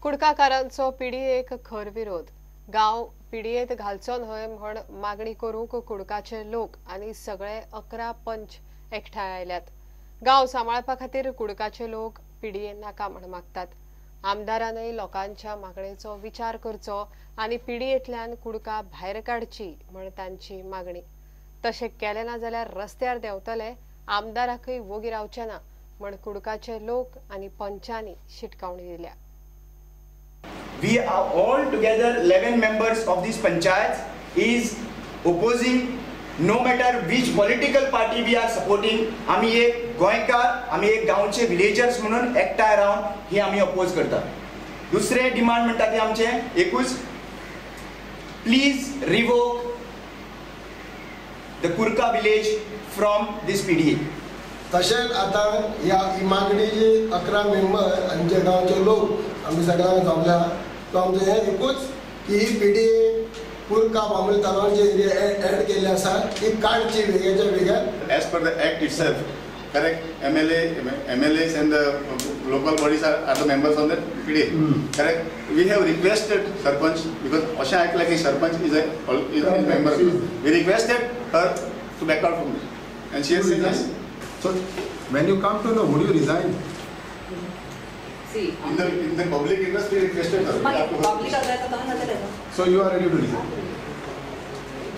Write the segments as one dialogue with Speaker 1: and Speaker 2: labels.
Speaker 1: कुडकाकारांचो पीडीएक खर विरोध. गांव पीडीएत घालचो न्हय म्हण मागणी करूंक कुडकाचे लोक आनी सगळे 11 पंच एकठांय आयल्यात. गांव सांबाळपा खातीर कुडकाचे लोक पीडीए नाका म्हण मागतात. आमदारानय लोकांच्या मागणेचो विचार करचो आनी पीडीएंतल्यान कुडका भायर काडची म्हण तांची मागणी. तशें केलें ना जाल्यार रस्त्यार देंवतले, आमदाराकय वोगी रावचे ना म्हण कुडकाचे लोक आनी पंचांनी शिटकावणी दिल्या.
Speaker 2: We are all together 11 members of this panchayat is opposing, no matter which political party we are supporting. आमी एक गोंयकार, आमी एक गांवचे विलेजर्स म्हणून एकठांय रावन ही आमी अपोज करता. दुसरें डिमांड म्हणटा ते आमचें एकूच, please revoke the Curca village from this PDA.
Speaker 3: तशेंच आतां ह्या ही मागणी जी 11 मेंबर आनी जे गांवचे लोक आमी सगळ्यांक जमल्या, तो आमचें हें एकूच की ही पीडीए कुर्का बांबोळे तालुक्यान जे एरिया एड केल्ली आसा ती काडची वेगळ्याच्या वेगळ्यान.
Speaker 4: As per the act itself, correct, MLAs and the local bodies are the members on the PDA, correct. We have requested Sarpanch, because अशें आयकलां की Sarpanch is a member. We requested her to back out from this and she has said yes.
Speaker 5: So when you come to know, would you resign?
Speaker 6: See,
Speaker 4: in the public interest, we requested her.
Speaker 6: Public.
Speaker 5: So you are ready to resign?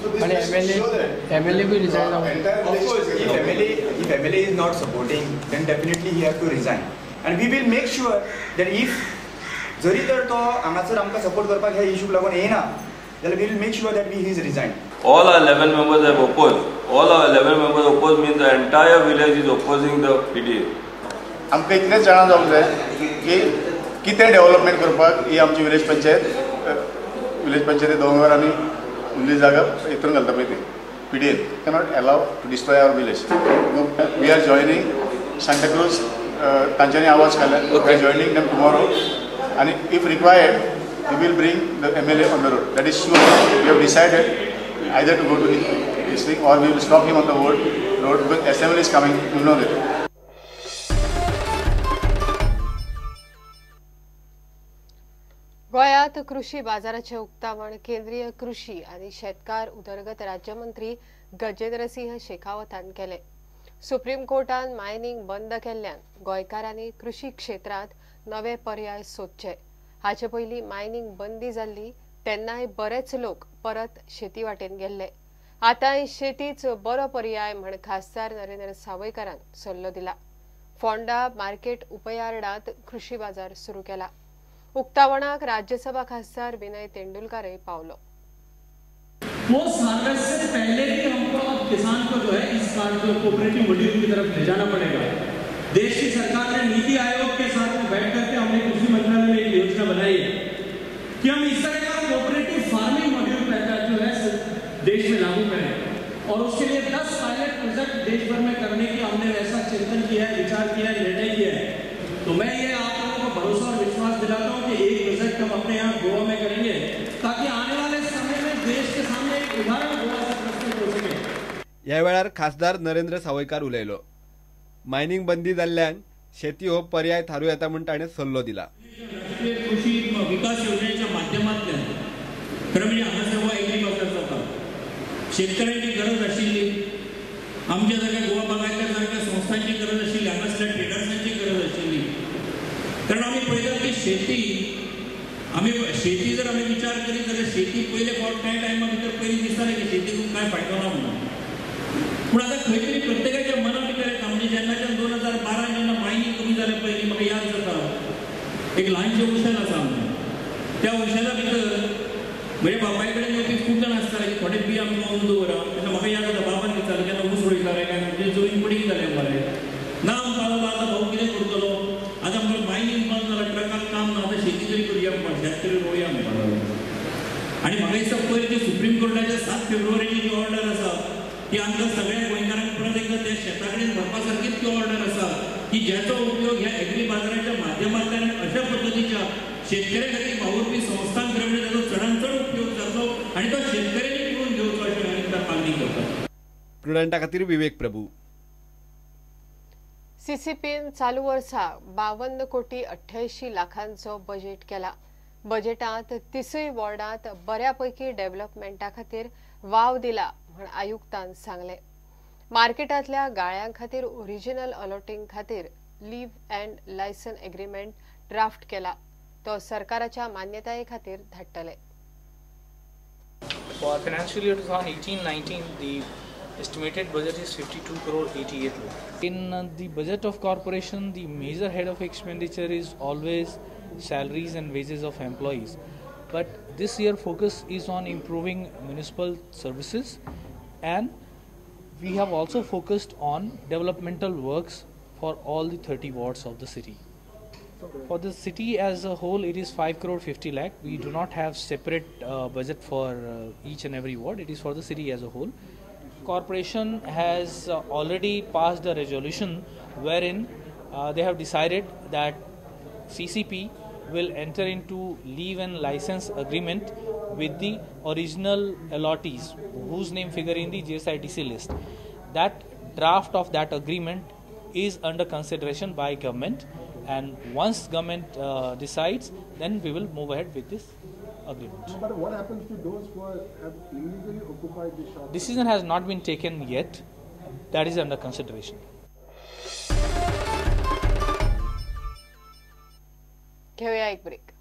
Speaker 4: So this
Speaker 7: MLA,
Speaker 4: show that
Speaker 7: MLA will resign.
Speaker 2: Of course, if MLA is not supporting, then definitely he have to resign. And we will make sure that if जरी तर तो हांगासर आमकां support करपाक ह्या इशूक लागून येना, जाल्यार we will make sure that he is resigned.
Speaker 8: All our 11 members have opposed. All our 11 members opposed means the entire village is opposing the PDA.
Speaker 4: आमकां इतलेंच जाणा जावंक जाय की कितें डेव्हलपमेंट करपाक ही आमची विलेज पंचायत, विलेज पंचायती दोंगर आनी उरली जागा हितून घालता पळय ती PDA cannot allow to destroy our village. We are joining Santacruz, तांच्यांनी आवाज काडला. We are joining them tomorrow आनी if required we will bring the MLA on the road. That is sure. We have decided either to go to his thing or we will stop him on the road because assembly is coming, you know that.
Speaker 1: गोंयांत कृषी बाजाराचें उक्तावण केंद्रीय कृषी आनी शेतकार उदरगत राज्यमंत्री गजेंद्र सिंह शेखावतान केलें. सुप्रीम कोर्टान मायनिंग बंद केल्ल्यान गोंयकारांनी कृषी क्षेत्रांत नवे पर्याय सोदचे. हाचे पयलीं मायनिंग बंदी जाल्ली तेन्नाय बरेच लोक परत शेती वाटेन गेल्ले. आतांय शेतीच बरो पर्याय म्हण खासदार नरेंद्र सावयकारान सल्लो दिला. फोंडा मार्केट उपयार्डांत कृषी बाजार सुरू केला. उक्तावणाक राज्यसभा खासदार विनय तेंडुलकारय पावलो.
Speaker 9: पोस्ट हार्वेस्ट से पहले ही हमको अब किसान को जो है इस बार जो कोऑपरेटिव मॉड्यूल की तरफ ले जाना पड़ेगा. देश की सरकार ने नीति आयोग के साथ में बैठ करके हमने कृषि मंत्रालय में एक योजना बनाई है कि हम इस तरह का कोऑपरेटिव फार्मिंग मॉड्यूल जो है देश में लागू करें और उसके लिए 10 पायलट प्रोजेक्ट देश भर में करने की हमने वैसा चिंतन किया है, विचार किया है, निर्णय किया है. तो मैं ये आप लोगों को भरोसा और विश्वास दिलाता हूँ कि एक प्रोजेक्ट हम अपने यहाँ गोवा में करेंगे ताकि आने वाले समय में देश के सामने एक उदाहरण गोवा से प्रस्तुत हो सके.
Speaker 10: ह्या वेळार खासदार नरेंद्र सावयकार उलयलो. मायनिंग बंदी जाल्ल्यान शेती हो पर्याय थारू येता म्हूण ताणें सल्लो दिला.
Speaker 9: राष्ट्रीय कृषी विकास योजनेच्या माध्यमांतल्यान खरें म्हणजे हांगासर हो एग्रीकल्चर जाता. शेतकऱ्यांची गरज आशिल्ली, आमच्या सारख्या गोवा बागायतदार सारख्या संस्थांची गरज आशिल्ली, हांगासरल्या ट्रेडर्सांची गरज आशिल्ली. कारण आमी पळयतात की शेती, आमी शेती जर आमी विचार करीत जाल्यार शेती पयले फावट कांय टायमा भितर पयलीं दिसतालें की शेतीतून कांय फायदो ना म्हणून. पूण आतां खंय तरी प्रत्येकाच्या मना भितर येता. म्हणजे जेन्नाच्यान 2012 जेन्ना मायनिंग कमी जालें पयलीं म्हाका याद जाता एक ल्हानशें उशेल आसा आमचें, त्या उशेला भितर म्हज्या बापाय कडेन येवपी खूब जाण आसताले की थोडे बी आमी लावन दवरा. तेन्ना म्हाका याद जाता बाबान विचारलें केन्ना ऊस रोयता रे काय, म्हणजे जमीन पडींग जालें मरे ना म्हणपाक लागलो. आतां भाऊ कितें करतलो, आतां आमकां मायनिंग बंद जालां, ट्रकाक काम ना, आतां शेती तरी करुया म्हणपाक, शेत तरी रोवया म्हणपाक लागलो. आनी म्हाका दिसता पयर जी सुप्रीम कोर्टाच्या 7 फेब्रुवारीची जी ऑर्डर आसा ती आमकां सगळ्या गोंयकारांक परत एकदां त्या शेता कडेन व्हरपा सारकीच ती ऑर्डर आसा की ज्याचो उपयोग ह्या एग्री बाजाराच्या माध्यमांतल्यान अशा पद्दतीच्या शेतकऱ्या खातीर वावुरपी संस्थांक खरें म्हणजे ताचो चडांत चड उपयोग जातलो आनी तो शेतकऱ्यांनी करून घेवचो अशें हांव एकदां मागणी करता.
Speaker 10: प्रुडंटा खातीर विवेक प्रभू.
Speaker 1: सीसीपीन चालू वर्सा 52 कोटी 88 लाखांचो बजेट केला. बजेटांत 30 वॉर्डांत बऱ्यापैकी डेव्हलपमेंटा खातीर वाव दिला म्हण आयुक्तान सांगले. मार्केटांतल्या गाळ्यां खातीर ओरिजिनल अलॉटिंग खातीर leave and licence agreement draft केला, तो सरकाराच्या मान्यताये खातीर धाडटले.
Speaker 7: For financial year 2018-19, the estimated budget is 52 crore 88 lakh. In the budget of corporation, the major head of expenditure is always salaries and wages of employees. But this year focus is on improving municipal services, and we have also focused on developmental works for all the 30 wards of the city. For the city as a whole, it is 5 crore 50 lakh. We do not have separate budget for each and every ward. It is for the city as a whole. Corporation has already passed a resolution wherein they have decided that CCP will enter into leave and license agreement with the original allottees whose name figure in the GSIDC list. That draft of that agreement is under consideration by government, and once government decides, then we will move ahead with this agreement.
Speaker 5: But what happens to those who have illegally occupied the shop?
Speaker 7: Decision has not been taken yet. That is under consideration.
Speaker 1: घेऊया एक break.